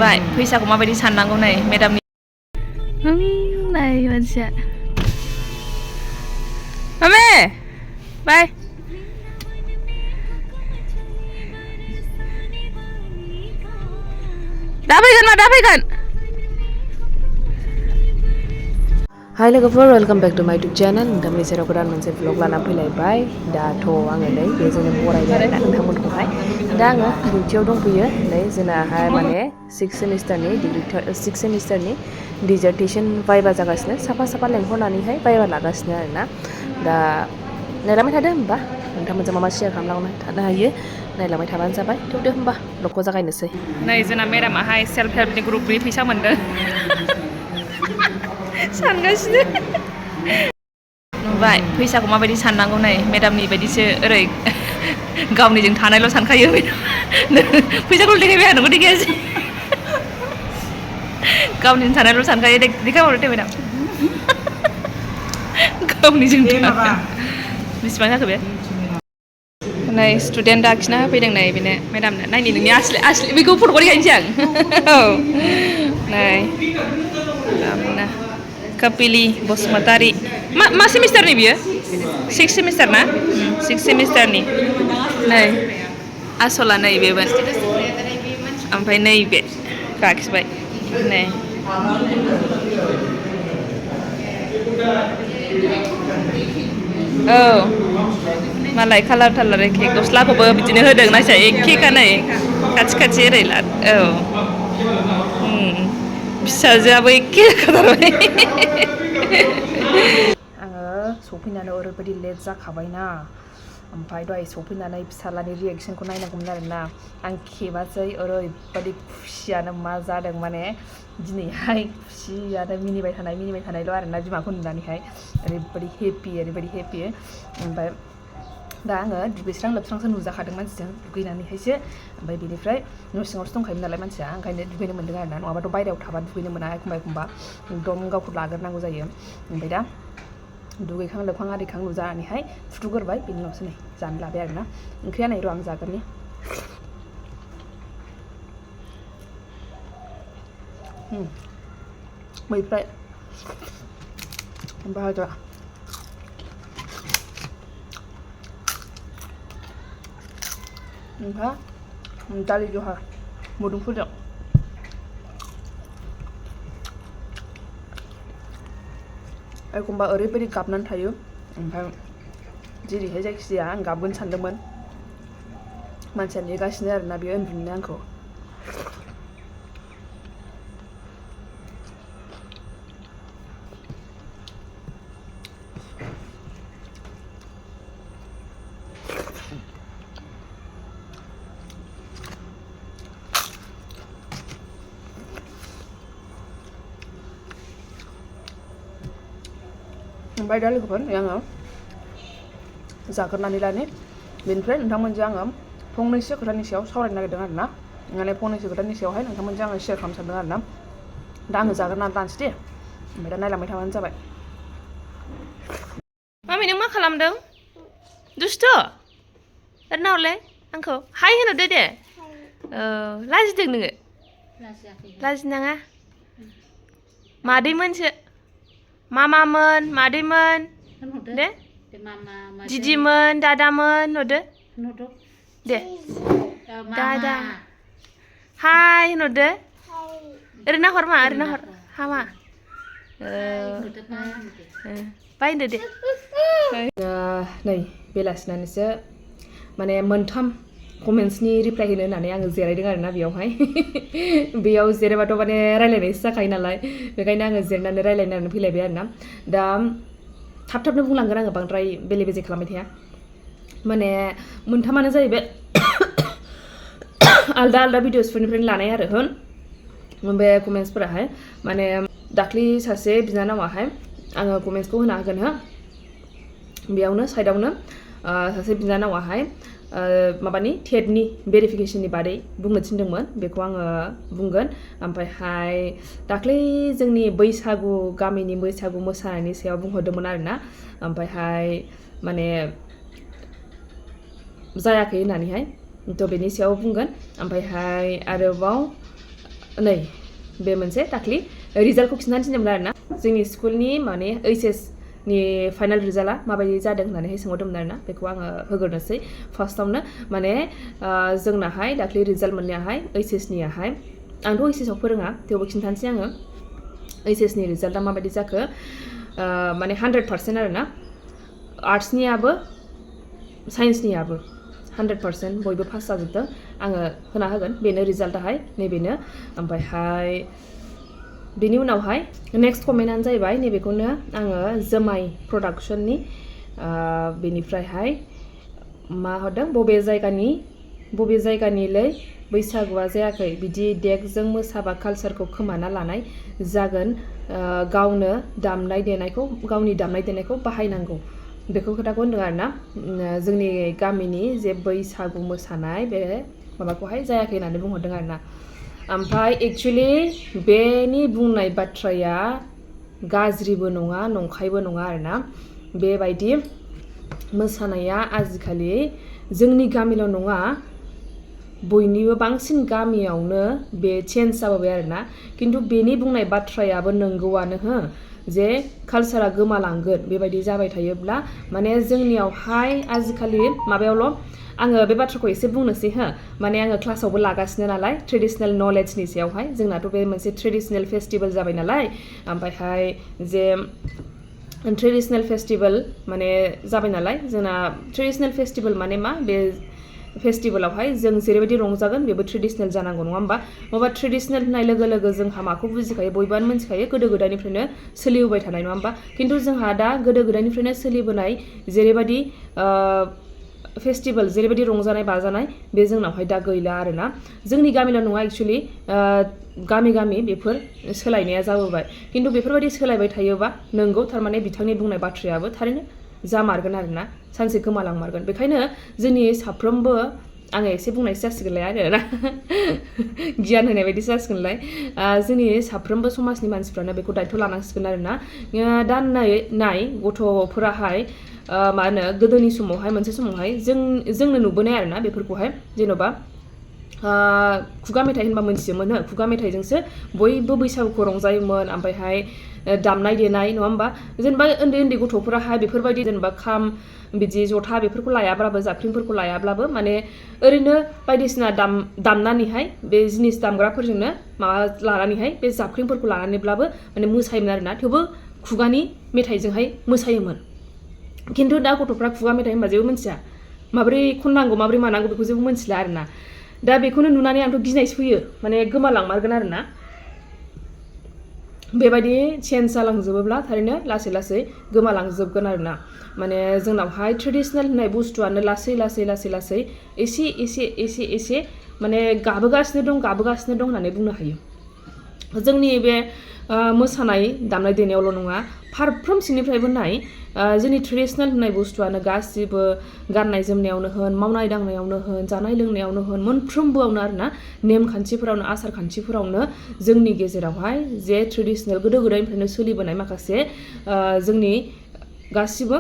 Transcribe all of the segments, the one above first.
नुबाय फैसाखौ माबायदि साननांगौ नै मेडामनि नाय मानसिया मामे बाय दा फैगोन हाय लोगोफोर वेलकाम बेक टू माय यूट्यूब चैनल नोंथांमोननि सेराव गोदान मोनसे व्लग लाना फैलायबाय दाथ' आङो नै बेजोंनो बरायबाय आरोना नोंथांमोनखौहाय दा आङो डिउटियाव दंफैयो नै जोंनाहाय माने 6 सेमिस्टारनि डिजार्टेसन वाइबा जागासिनो साफा लेंहरनानैहाय वाइबा लागासिनो आरोना दा नायलांबाय थादो होमबा नोंथांमोनजों मा शेयार खालामलांबाय थानो हायो नायलांबाय थाबानो जाबाय थौदो होमबा व्लगखौ जागायनोसै नै जोंना मेडामाहाय सेल्फ हेल्पनि ग्रुपनि फैसा मोनदों सानगासिनो नुबाय फैसाखौ माबायदि साननांगौ नै मेडामनि बायदिसो ओरै गावनिजों थानायल' सानखायो फैसाखौ देखायबाय आं नोंखौ देखायासै गावनिजों थानायल' सानखायो देखायहरदो दे मेडाम गावनिजों बेसेबां जाखो बे नै स्टुडेन्ट आखिना होफैदों नै बेनो मेडामनो नायनि नोंनि आसलि बेखौ फट'खौ देखायनोसै आं औ नै कपिलि बसुमतारी मा सेमिस्टारनि बियो 6 सेमिस्टार ना 6 सेमिस्टारनि नै आसला नैबेमोन ओमफ्राय नैबे आखिबाय नै औ मालाय कालार थालार एखे गस्लाखौबो बिदिनो होदों नायसाय एखेखा नै खाथि ओरै औ फिसाजोआबो एखे जाथारबाय आङो सफैनानै ओरैबायदि लेट जाखाबायना ओमफ्राय दहाय सफैनानै फिसालानि रिएक्सनखौ नायनांगौमोन आरोना आं खेबासै ओरैबायदि खुसियानो मा जादों माने दिनैहाय खुसियानो मिनिबाय थानायल' आरोना बिमाखौ नुनानैहाय ओरैबायदि हेपि ओमफ्राय दा आङो दुगैस्रां लोबस्रांसो नुजाखादों मानसिजों दुगैनानैहायसो ओमफ्राय बेनिफ्राय न' सिङावसो दंखायोमोन नालाय मानसिया ओंखायनो दुगैनो मोन्दों आरोना नङाबाथ' बायहेरायाव थाबा दुगैनो मोना एखमबा एकदम गावखौ लाग्रोनांगौ जायो ओमफ्राय दा दुगैखां लोबखां आरिखां नुजानानैहाय फुथुगोरबाय बेनि उनावसो नै जानो लाबाय आरोना ओंख्रिया नै र' आं जागोननि मैफ्राय भाजा ओमफ्राय दालि जहल मोदोमफुलजों एखमबा ओरैबायदि गाबनानै थायो ओमफ्राय जेरैहाय जायखिजाया आं गाबगोन सानदोंमोन मानसिया नेगासिनो आरोना बेयो उन्दुनो आंखौ ओमफ्राय दा लोगोफोर आङो जाग्रोनानै लानि बेनिफ्राय नोंथांमोनजों आङो फंनैसो खोथानि सायाव सावरायनो नागिरदों आरोना माने फंनैसो खोथानि सायावहाय नोंथांमोनजों आङो शेयार खालामनो सानदों आरोना दा आङो जाग्रोनानै लानोसै दे ओमफ्राय दा नायलांबाय थाबानो जाबाय मामि नों मा खालामदों दुस्थ' ओरैनो हरलाय आंखौ हाय होनहरदो दे लाजिदों नोङो लाजिनाङा मादैमोनसो मामामोन मादैमोन दे दिदिमोन दादामोन होनहरदो दे दादा हाय होनहरदो ओरैनो हर हामा बाय होनदो दे नै बेलासिनानैसो माने मोनथाम कमेन्ट्सनि रिप्लाइ होनो होननानै आङो जिरायदों आरोना बेयाव जिरायबाथ' माने रायलायनायसो जाखायो नालाय बेखायनो आङो जिरायनानै रायलायनानै फैलायबाय आरोना दा थाबनो बुंलांगोन आङो बांद्राय बेले बेजे खालामबाय थाया माने मोनथामानो जाहैबाय आलदा भिडिअसफोरनिफ्रायनो लानाय आरो बे कमेन्ट्सफोराहाय माने दाख्लि सासे बिनानावाहाय आङो कमेन्ट्सखौ होना होगोन बेयावनो साइडआवनो सासे बिनानावाहाय माबानि टेटनि भेरिफिकेसननि बादै बुंनो थिनदोंमोन बेखौ आङो बुंगोन ओमफ्रायहाय दाख्लै जोंनि बैसागु गामिनि बैसागु मोसानायनि सायाव बुंहरदोंमोन आरोना ओमफ्रायहाय माने जायाखै होननानैहाय थ' बेनि सायाव बुंगोन ओमफ्रायहाय आरोबाव नै बे मोनसे दाख्लि रिजाल्टखौ खिन्थानो थिनदोंमोन आरोना जोंनि स्कुलनि माने HS नि फाइनाल रिजाल्टआ माबायदि जादों होननानै सोंहरदोंमोन आरोना बेखौ आङो होग्रोनोसै फार्स्टआवनो माने जोंनाहाय दाख्लि रिजाल्ट मोननायाहाय HS नियाहाय आंथ' HS आव फोरोङा थेवबो खिन्थानोसै आङो HS नि रिजाल्टआ माबायदि जाखो माने 100% आरोना आर्ट्सनियाबो साइन्सनियाबो 100% बयबो पास जाजोबदों आङो होना होगोन बेनो रिजाल्टआहाय नैबेनो ओमफ्रायहाय बेनि उनावहाय नेक्स्ट कमेन्टआनो जाहैबाय नैबेखौनो आङो जोमाय प्रडाक्शननि बेनिफ्रायहाय मा हरदों बबे जायगानिलै बैसागुआ जायाखै बिदि देकजों मोसाबा कालसारखौ खोमाना लानाय जागोन गावनि दामनाय देनायखौ बाहायनांगौ बेखौ खोथाखौ होनदों आरोना जोंनि गामिनि जे बैसागु मोसानाय बे माबाखौहाय जायाखै होननानै बुंहरदों आरोना ओमफ्राय एक्चुअलि बेनि बुंनाय बाथ्राया गाज्रिबो नङा नंखायबो नङा आरोना बेबायदि मोसानाया आजिखालि जोंनि गामिल' नङा बयनिबो बांसिन गामियावनो बे चेन्ज जाबोबाय आरोना खिन्थु बेनि बुंनाय बाथ्रायाबो नंगौआनो हो जे कालसारा गोमालांगोन बेबायदि जाबाय थायोब्ला माने जोंनियावहाय आजिखालि माबायावल' आङो बे बाथ्राखौ एसे बुंनोसै हो माने आङो क्लासावबो लागासिनो नालाय ट्रेडिशनेल नलेजनि सायावहाय जोंनाथ' बे मोनसे ट्रेडिशनेल फेस्टिभेल जाबाय नालाय ओमफ्रायहाय जे ट्रेडिशनेल फेस्टिभेल माने जाबाय नालाय जोंना ट्रेडिशनेल फेस्टिभेल माने मा बे फेस्टिभेलावहाय जों जेरैबायदि रंजागोन बेबो ट्रेडिशनेल जानांगौ नङा होमबा माबा ट्रेडिशनेल होननाय लोगो लोगो जोंहा माखौ बुजिखायो बयबोआनो मिथिखायो गोदो गोदायनिफ्रायनो सोलिबोबाय थानाय नङा होमबा खिन्थु जोंहा दा गोदो गोदायनिफ्रायनो सोलिबोनाय जेरैबायदि फेस्टिभेल जेरैबायदि रंजानाय बाजानाय बे जोंनावहाय दा गैला आरोना जोंनि गामिल' नङा एक्चुअलि गामि बेफोर सोलायनाया जाबोबाय खिन्थु बेफोरबायदि सोलायबाय थायोबा नंगौ थारमाने बिथांनि बुंनाय बाथ्रायाबो थारैनो जामारगोन आरोना सानसे गोमालांमारगोन बेखायनो जोंनि साफ्रोमबो आङो एसे बुंनायसो जासिगोनलाय आरोना गियान होनाय बायदिसो जासिगोनलाय जोंनि साफ्रोमबो समाजनि मानसिफ्रानो बेखौ दायथ' लानांसिगोन आरोना दा नाय गथ'फोराहाय मा होनो गोदोनि समावहाय मोनसे समावहाय जोंनो नुबोनाय आरोना बेफोरखौहाय जेन'बा खुगा मेथाइ होनबा मोनथियोमोन हो खुगा मेथाइजोंसो बयबो बैसागुखौ रंजायोमोन ओमफ्रायहाय दामनाय देनाय नङा होमबा जेनेबा उन्दै गथ'फोराहाय बेफोरबायदि जेनेबा खाम बिदि जथा बेफोरखौ लायाब्लाबो जाबख्रिंफोरखौ लायाब्लाबो माने ओरैनो बायदिसिना दामनानैहाय बे जिनिस दामग्राफोरजोंनो माबा लानानैहाय बे जाबख्रिंफोरखौ लानानैब्लाबो माने मोसायोमोन आरोना थेवबो खुगानि मेथाइजोंहाय मोसायोमोन खिन्थु दा गथ'फ्रा खुगा मेथाइ होनबा जेबो मिथिया माबोरै खननांगौ माबोरै मानांगौ बेखौ जेबो मिथिला आरोना दा बेखौनो नुनानै आंथ' गिनायसो फैयो माने गोमालांमारगोन आरोना बेबायदि चेन्ज जालांजोबोब्ला थारैनो लासै गोमालांजोबगोन आरोना माने जोंनावहाय ट्रेडिशनेल होननाय बुस्थुआनो लासै एसे माने गाबोगासिनो दं होननानै बुंनो हायो जोंनि बे मोसानाय दामनाय देनायावल' नङा फारफ्रोमसिनिफ्रायबो नाय जोंनि ट्रेडिशनेल होननाय बुस्थुआनो गासिबो गाननाय जोमनायावनो होन मावनाय दांनायावनो होन जानाय लोंनायावनो होन मोनफ्रोमबोआवनो आरोना नेमखान्थिफोरावनो आसार खान्थिफोरावनो जोंनि गेजेरावहाय जे ट्रेडिशनेल गोदो गोदायनिफ्रायनो सोलिबोनाय माखासे जोंनि गासिबो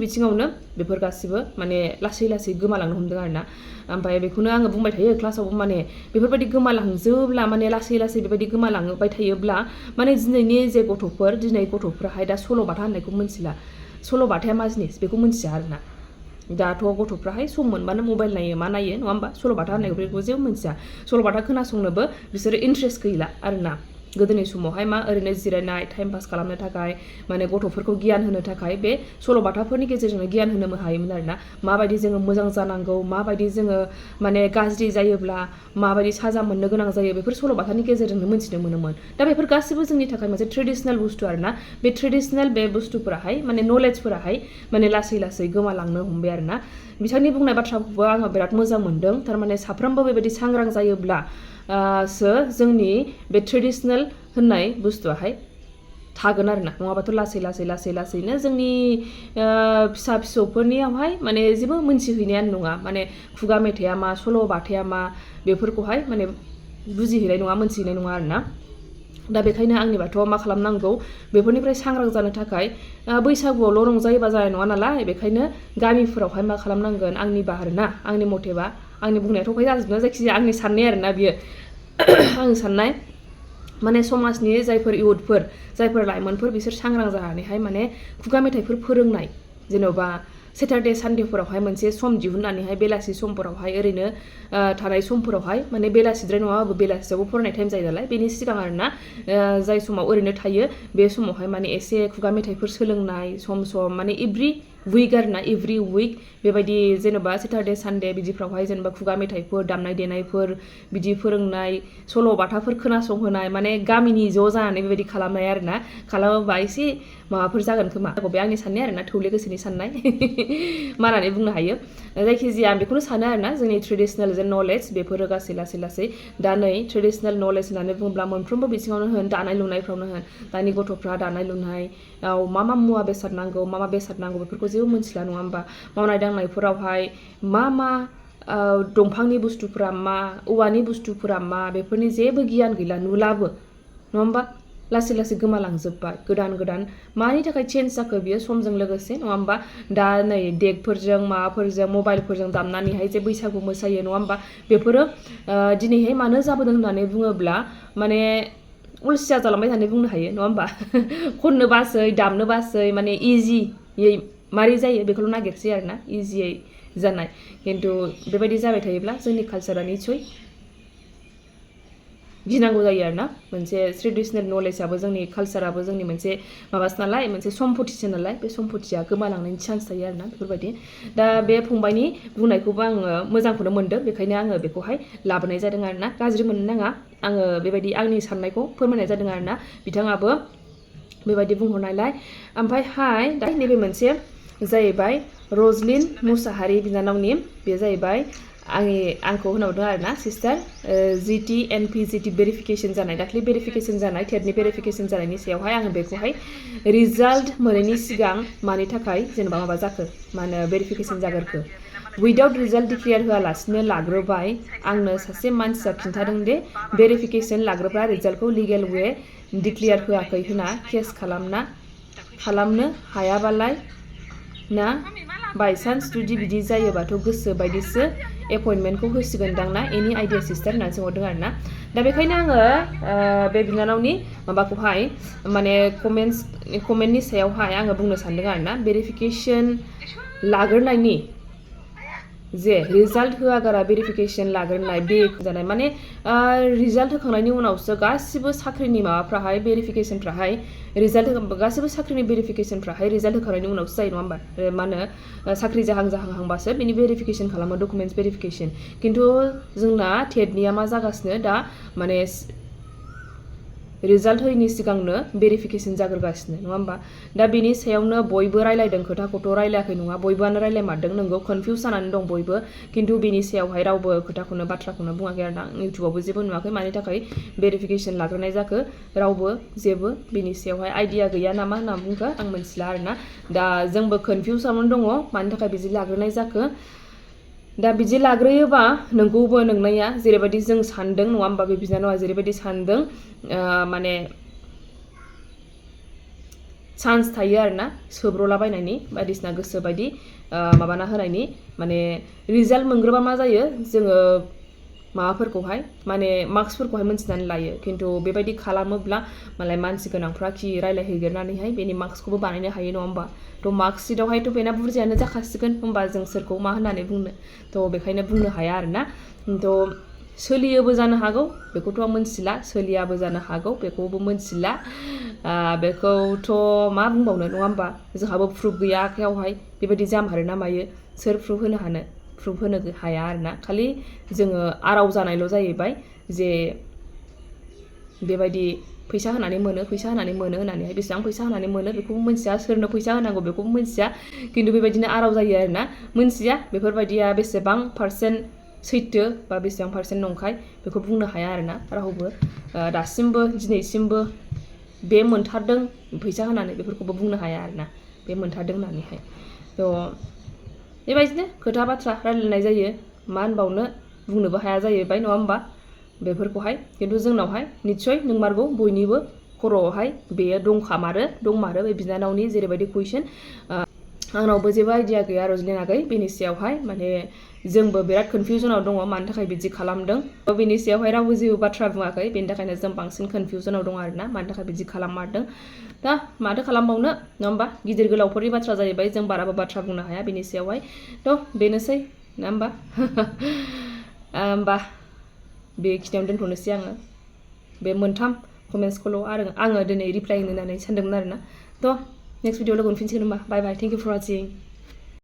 बिथिङावनो बेफोर गासिबो माने लासै गोमालांनो हमदों आरोना ओमफ्राय बेखौनो आङो बुंबाय थायो क्लासावबो माने बेफोरबायदि गोमालांजोबब्ला माने लासै बेबायदि गोमालांबाय थायोब्ला माने दिनैनि जे गथ'फोराहाय दा सल'बाथा होननायखौ मिथिला सल'बाथाया मा जिनिस बेखौ मिथिया आरोना दाथ' गथ'फ्राहाय सम मोनबानो मबाइल नायो मा नायो नङा होमबा सल'बाथा होननायखौ बेखौ जेबो मिथिया सल'बाथा खोनासंनोबो बिसोरो इन्ट्रेस्ट गैला आरोना गोदोनि समावहाय मा ओरैनो जिरायनाय टाइम पास खालामनो थाखाय माने गथ'फोरखौ गियान होनो थाखाय बे सल'बाथाफोरनि गेजेरजोंनो गियान होनो हायोमोन आरोना माबायदि जोङो मोजां जानांगौ माबायदि जोङो माने गाज्रि जायोब्ला माबायदि साजा मोननो गोनां जायो बेफोर सल'बाथानि गेजेरजोंनो मिथिनो मोनोमोन दा बेफोर गासिबो जोंनि थाखाय मोनसे ट्रेडिशनेल बुस्थु आरोना बे ट्रेडिशनेल बे बुस्थुफोराहाय माने नलेजफोराहाय माने लासै गोमालांनो हमबाय आरोना बिथांनि बुंनाय बाथ्राखौबो आङो बिराद मोजां मोनदों थारमाने साफ्रोमबो बेबायदि सांग्रां जायोब्ला सो जोंनि बे ट्रेडिशनेल होननाय बुस्थुआहाय थागोन आरोना नङाबाथ' लासैनो जोंनि फिसा फिसौफोरनियावहाय माने जेबो मोनथिहैनायानो नङा माने खुगा मेथाइया मा सल'बाथाया मा बेफोरखौहाय माने बुजिहैनाय नङा मोनथिहैनाय नङा आरोना दा बेखायनो आंनिबाथ' मा खालामनांगौ बेफोरनिफ्राय सांग्रां जानो थाखाय बैसागुआवल' रंजायोबा जानाय नङा नालाय बेखायनो गामिफोरावहाय मा खालामनांगोन आंनिबा आरोना आंनि मथेबा आंनि बुंनायाथ' अफाय जाजोबना जायखिजाया आंनि साननाय आरोना बियो आं साननाय माने समाजनि जायफोर इउथफोर जायफोर लाइमोनफोर बिसोर सांग्रां जानानैहाय माने खुगा मेथाइफोर फोरोंनाय जेन'बा सेटारडे सानडेफोरावहाय मोनसे सम दिहुननानैहाय बेलासि समफोरावहाय ओरैनो थानाय समफोरावहाय माने बेलासिद्राय नङाबाबो बेलासियावबो फरायनाय टाइम जायो नालाय बेनि सिगां आरोना जाय समाव ओरैनो थायो बे समावहाय माने एसे खुगा मेथाइफोर सोलोंनाय सम सम माने एभ्रि उइक आरोना एभ्रि उइक बेबायदि जेन'बा सेटारडे सानडे बिदिफ्रावहाय जेनेबा खुगा मेथाइफोर दामनाय देनायफोर बिदि फोरोंनाय सल' बाथाफोर खोनासंहोनाय माने गामिनि ज' जानानै बेबायदि खालामनाय आरोना खालामोबा एसे माबाफोर जागोन खोमा बे आंनि साननाय आरोना थौले गोसोनि साननाय मा होननानै बुंनो हायो जायखिजाया आं बेखौनो सानो आरोना जोंनि ट्रेडिसनेल जे नलेज बेफोरो गासै लासै लासै दा नै ट्रेडिसनेल नलेज होननानै बुङोब्ला मोनफ्रोमबो बिथिङावनो होन दानाय लुनायफ्रावनो होन दानि गथ'फ्रा दानाय लुनायाव मा मा मुवा बेसाद नांगौ मा मा बेसाद नांगौ बेफोरखौ जेबो मिथिला नङा होमबा मावनाय दांनायफोरावहाय मा मा दंफांनि बुस्थुफोरा मा औवानि बुस्थुफोरा मा बेफोरनि जेबो गियान गैला नुलाबो नङा होमबा लासै लासै गोमालांजोब्बाय गोदान गोदान मानि थाखाय चेन्ज जाखो बियो समजों लोगोसे नङा होमबा दा नै डेकफोरजों माबाफोरजों मबाइलफोरजों दामनानैहाय जे बैसागु मोसायो नङा होमबा बेफोरो दिनैहाय मानो जाबोदों होननानै बुङोब्ला माने अलसिया जालांबाय होननानै बुंनो हायो नङा होमबा खननो बासै दामनो बासै माने इजियै मारै जायो बेखौल' नागिरसै आरोना इजियै जानाय खिन्थु बेबायदि जाबाय थायोब्ला जोंनि कालसारा निसय गिनांगौ जायो आरोना मोनसे ट्रेडिसनेल नलेजआबो जोंनि कालसाराबो जोंनि मोनसे माबासो नालाय मोनसे सम्पतिसो नालाय बे सम्पतिया गोमालांनायनि चान्स थायो आरोना बेफोरबायदि दा बे फंबायनि बुंनायखौबो आङो मोजांखौनो मोनदों बेखायनो आङो बेखौहाय लाबोनाय जादों आरोना गाज्रि मोननो नाङा आङो बेबायदि आंनि साननायखौ फोरमायनाय जादों आरोना बिथाङाबो बेबायदि बुंहरनायलाय ओमफ्रायहाय दा नैबे मोनसे जाहैबाय रजलिन मुसाहारि बिनानावनि बे जाहैबाय आंखौ होनहरदों आरोना सिस्टार जिटि एनपिजिटि भेरिफिकेसन जानाय दाख्लि भेरिफिकेसन जानाय टेटनि भेरिफिकेसन जानायनि सायावहाय आङो बेखौहाय रिजाल्ट मोनैनि सिगां मानि थाखाय जेनेबा माबा जाखो मा होनो भेरिफिकेसन जागोरखो उइदाउट रिजाल्ट डिक्लेयार होआलासिनो लाग्रोबाय आंनो सासे मानसिया खिन्थादों दे भेरिफिकेसन लाग्रोब्ला रिजाल्टखौ लिगेल वे डिक्लेयार होआखै होना केस खालामनो हायाबालाय ना बायसान्स जुदि बिदि जायोबाथ' गोसो बायदिसो एपइन्टमेन्टखौ होसिगोनदां ना एनि आइडिया सिस्टार होननानै सोंहरदों आरोना दा बेखायनो आङो बे बिनानावनि माबाखौहाय माने कमेन्टनि सायावहाय आङो बुंनो सानदों आरोना भेरिफिकेसन लाग्रोनायनि जे रिजाल्ट होआगारा भेरिफिकेसन लाग्रोनाय बे जानाय माने रिजाल्ट होखांनायनि उनावसो गासिबो साख्रिनि माबाफ्राहाय भेरिफिकेसनफ्राहाय रिजाल्ट गासिबो साख्रिनि भेरिफिकेसनफ्राहाय रिजाल्ट होखांनायनि उनावसो जायो नङा होमबा मा होनो साख्रि जाहांहांबासो बिनि भेरिफिकेसन खालामो डकुमेन्टस भेरिफिकेसन खिन्थु जोंना टेटनिया मा जागासिनो दा माने रिजाल्ट होयैनि सिगांनो भेरिफिकेसन जाग्रोगासिनो नङा होमबा दा बेनि सायावनो बयबो रायलायदों खोथाखौथ' रायलायाखै नङा बयबोआनो रायलायमारदों नोंगौ कनफिउस जानानै दं बयबो खिन्थु बेनि सायावहाय रावबो बाथ्राखौनो बुङाखै आरोना इउटुबावबो जेबो नुवाखै मानि थाखाय भेरिफिकेसन लाग्रोनाय जाखो रावबो जेबो बेनि सायावहाय आइडिया गैया नामा होनना बुंखो आं मिथिला आरोना दा जोंबो कनफिउसावनो दङ मानि थाखाय बिदि लाग्रोनाय जाखो दा बिदि लाग्रोयोबा नोंगौबो नोंनाया जेरैबायदि जों सानदों नङा होमबा बे बिनानावा जेरैबायदि सानदों माने चान्स थायो आरोना सोब्रलाबायनायनि बायदिसिना गोसो बायदि माबाना होनायनि माने रिजाल्ट मोनग्रोबा मा जायो जोङो माबाफोरखौहाय माने मार्क्सफोरखौहाय मोनथिनानै लायो खिन्थु बेबायदि खालामोब्ला मालाय मानसि गोनांफ्रा खि रायलायहैगोरनानैहाय बेनि मार्क्सखौबो बानायनो हायो नङा होमबा थ' मार्कशिटआवहायथ' बेना बुरजायानो जाखासिगोन होमबा जों सोरखौ मा होननानै बुंनो थ' बेखायनो बुंनो हाया आरोना थ' सोलियोबो जानो हागौ बेखौथ' आं मोनथिला सोलियाबो जानो हागौ बेखौबो मोनथिला बेखौथ' मा बुंबावनो नङा होमबा जोंहाबो प्रुफ गैया आखायावहाय बेबायदि जामारो ना मायो सोर प्रुफ होनो हाया आरोना खालि जोङो आराव जानायल' जाहैबाय जे बेबायदि फैसा होनानै मोनो होननानैहाय बेसेबां फैसा होनानै मोनो बेखौबो मोनथिया सोरनो फैसा होनांगौ बेखौबो मोनथिया खिन्थु बेबायदिनो आराव जायो आरोना मोनथिया बेफोरबायदिया बेसेबां पार्सेन्ट सैथो बा बेसेबां पार्सेन्ट नंखाय बेखौ बुंनो हाया आरोना रावबो दासिमबो दिनैसिमबो बे मोनथारदों फैसा होनानै बेफोरखौबो बुंनो हाया आरोना बे मोनथारदों होननानैहाय थ' बेबायदिनो खोथा बाथ्रा रायलायनाय जायो मा होनबावनो बुंनोबो हाया जाहैबाय नङा होमबा बेफोरखौहाय खिन्थु जोंनावहाय निस्सय नोंमारगौ बयनिबो खर'आवहाय बेयो दंमारो बे बिनानावनि जेरैबायदि कुइसन आंनावबो जेबो आइडिया गैया रजलिन आगै बेनि सायावहाय माने जोंबो बिराद कनफिउजनाव दङ मानि थाखाय बिदि खालामदों बेनि सायावहाय रावबो जेबो बाथ्रा बुङाखै बेनि थाखायनो जों बांसिन कनफिउजनाव दङ आरोना मानि थाखाय बिदि खालाममारदों दा माथो खालामबावनो नङा होमबा गिदिर गोलावफोरनि बाथ्रा जाहैबाय जों बाराबो बाथ्रा बुंनो हाया बेनि सायावहाय थ' बेनोसै नङा होमबा होमबा बेखिनियावनो दोनथ'नोसै आङो बे मोनथाम कमेन्ट्सखौल' आङो दिनै रिप्लाइ होनो होननानै सानदोंमोन आरोना थ' नेक्स्ट भिडिअ लोगो मोनफिनसिगोन होमबा बाय बाय थेंक इउ फर वाचिं